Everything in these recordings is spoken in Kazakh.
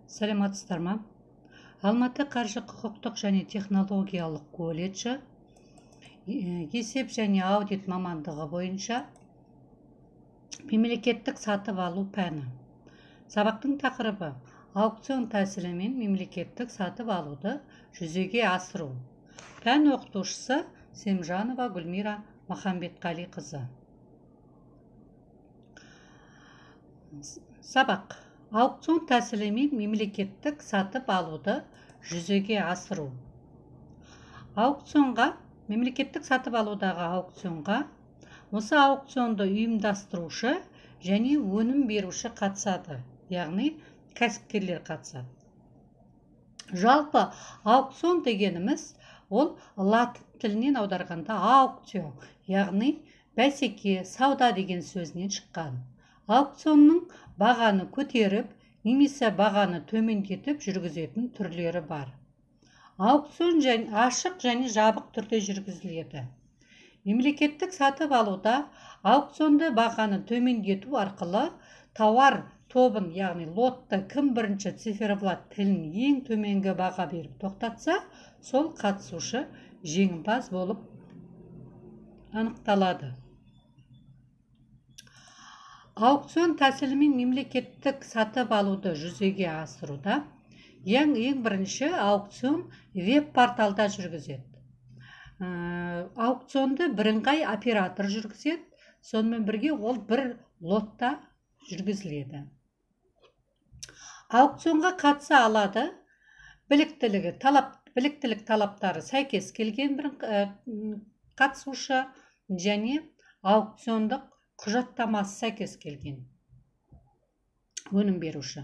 Саламатсыздар ма? Алматы қаржы құқықтық және технологиялық колледжі есеп және аудит мамандығы бойынша мемлекеттік сатып алу пәні. Сабақтың тақырыбы: аукцион тәсілімен мемлекеттік сатып алуды жүзеге асыру. Пән оқытушысы Семжанова Гүлмира Махамбетқалиқызы. Сабақ: аукцион тәсілімен мемлекеттік сатып алуды жүзеге асыру. Аукционға, мемлекеттік сатып алудағы аукционға осы аукционды ұйымдастырушы және өнім беруші қатысады, яғни кәсіпкерлер қатысады. Жалпы аукцион дегеніміз ол латын тілінен аударғанда аукцио, яғни бәсеке, сауда деген сөзінен шыққан. Аукционның бағаны көтеріп немесе бағаны төмендетіп жүргізетін түрлері бар. Аукцион және ашық және жабық түрде жүргізіледі. Мемлекеттік сатып алуда аукционды бағаны төмендету арқылы тауар тобын, яғни лотты кім бірінші циферблат тілін ең төменгі баға беріп тоқтатса, сол қатысушы жеңімпаз болып анықталады. Аукцион тәсілімен мемлекеттік сатып алуды жүзеге асыруда ең бірінші аукцион веб-порталда жүргізеді. Аукционды бірыңғай оператор жүргізеді, сонымен бірге ол бір лотта жүргізіледі. Аукционға қатыса алады біліктілік талаптары сәйкес келген бір қатысушы және аукциондық құжаттамасы сәйкес келген өнім беруші.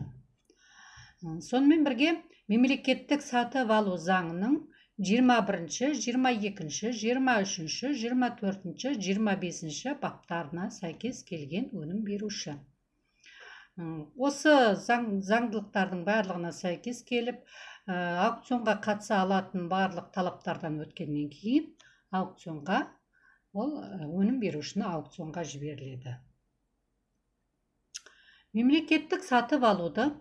Сонымен бірге мемлекеттік сатып алу заңының 21-ші, 22-ші, 23-ші, 24-ші, 25-ші баптарына сәйкес келген өнім беруші. Осы заңдылықтардың барлығына сәйкес келіп, аукционға қатыса алатын барлық талаптардан өткеннен кейін аукционға ол өнім берушіні аукционға жіберіледі. Мемлекеттік сатып алуды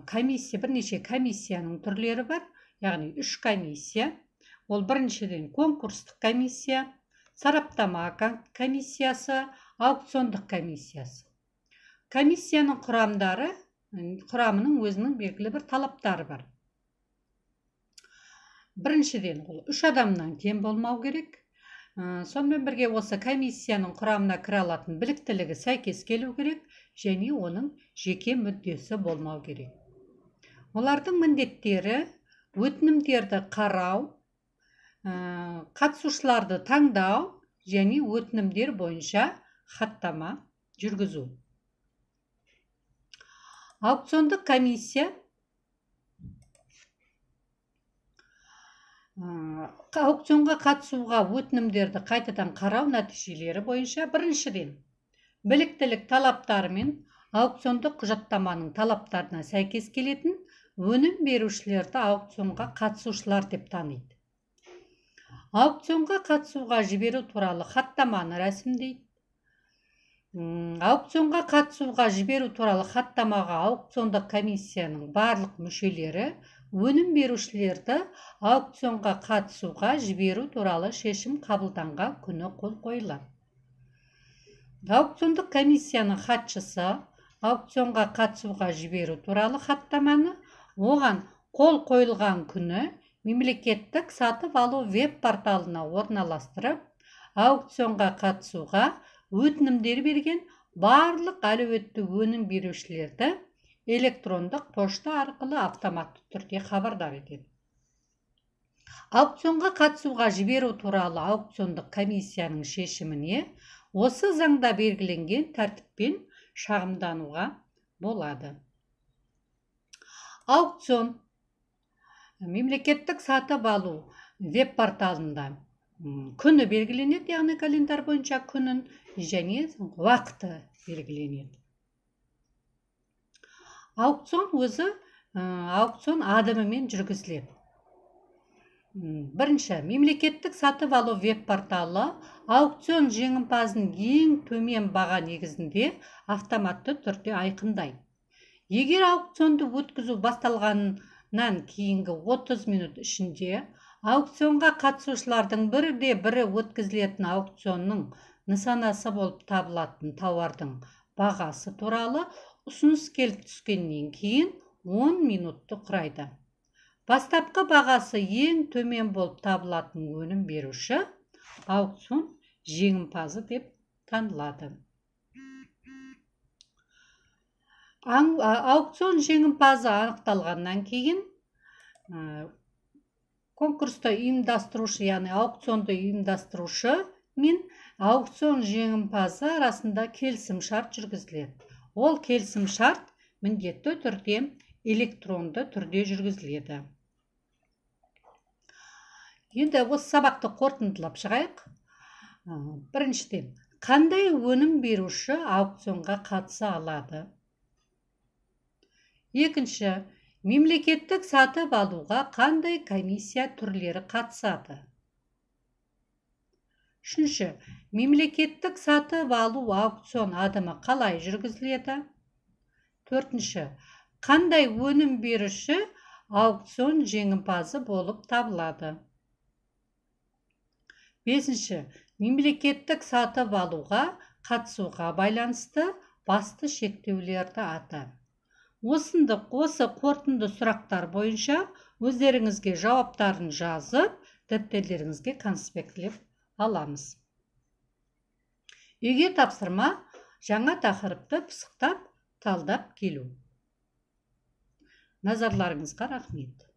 комиссия, бірнеше комиссияның түрлері бар, яғни 3 комиссия. Ол біріншіден конкурстық комиссия, сараптама комиссиясы, аукциондық комиссиясы. Комиссияның құрамының өзінің белгілі бір талаптары бар. Біріншіден ол 3 адамнан кем болмау керек. Сонымен бірге осы комиссияның құрамына кіре алатын біліктілігі сәйкес келу керек және оның жеке мүддесі болмау керек. Олардың міндеттері: өтінімдерді қарау, қатысушыларды таңдау және өтінімдер бойынша хаттама жүргізу. Аукциондық комиссия аукционға қатысуға өтінімдерді қайтадан қарау нәтижелері бойынша біріншіден біліктілік талаптары мен аукциондық құжаттаманың талаптарына сәйкес келетін өнім берушілерді аукционға қатысушылар деп таниды. Аукционға қатысуға жіберу туралы хаттаманы рәсімдейді. Аукционға қатысуға жіберу туралы хаттамаға аукциондық комиссияның барлық мүшелері өнім берушілерді аукционға қатысуға жіберу туралы шешім қабылданған күні қол қойылады. Аукциондық комиссияның хатшысы аукционға қатысуға жіберу туралы хаттаманы оған қол қойылған күні мемлекеттік сатып алу веб-порталына орналастырып, аукционға қатысуға өтінімдер берген барлық әлеуетті өнім берушілерді электрондық пошта арқылы автоматты түрде хабардар етеді. Аукционға қатысуға жіберу туралы аукциондық комиссияның шешіміне осы заңда белгіленген тәртіппен шағымдануға болады. Аукцион мемлекеттік сатып алу веб-порталында күні белгіленеді, яғни календарь бойынша күнін және уақыты белгіленеді. Аукцион өзі аукцион адымымен жүргізіледі. Бірінші, мемлекеттік сатып алу веб-порталы аукцион жеңімпазын ең төмен баға негізінде автоматты түрде айқындайды. Егер аукционды өткізу басталғаннан кейінгі 30 минут ішінде аукционға қатысушылардың бірде бірі өткізілетін аукционның нысанасы болып табылатын тауардың бағасы туралы ұсыныс келіп түскеннен кейін 10 минутты құрайды. Бастапқы бағасы ең төмен болып табылатын өнім беруші аукцион жеңімпазы деп танылады. Аукцион жеңімпазы анықталғаннан кейін конкурсты ұйымдастырушы, яғни аукционды ұйымдастырушы мен аукцион жеңімпазы арасында келісімшарт жүргізіледі. Ол келісімшарт міндетті түрде электронды түрде жүргізіледі. Енді осы сабақты қорытындылап шығайық. Біріншіден, қандай өнім беруші аукционға қатыса алады? Екінші, мемлекеттік сатып алуға қандай комиссия түрлері қатысады? Үшінші, мемлекеттік сатып алу аукцион адымы қалай жүргізіледі? Төртінші, қандай өнім беруші аукцион жеңімпазы болып табылады? Бесінші, мемлекеттік сатып алуға қатысуға байланысты басты шектеулерді ата. Осы қорытынды сұрақтар бойынша өздеріңізге жауаптарын жазып, дәптерлеріңізге конспектілеп аламыз. Үйге тапсырма: жаңа тақырыпты пысықтап, талдап келу. Назарларыңызға рахмет.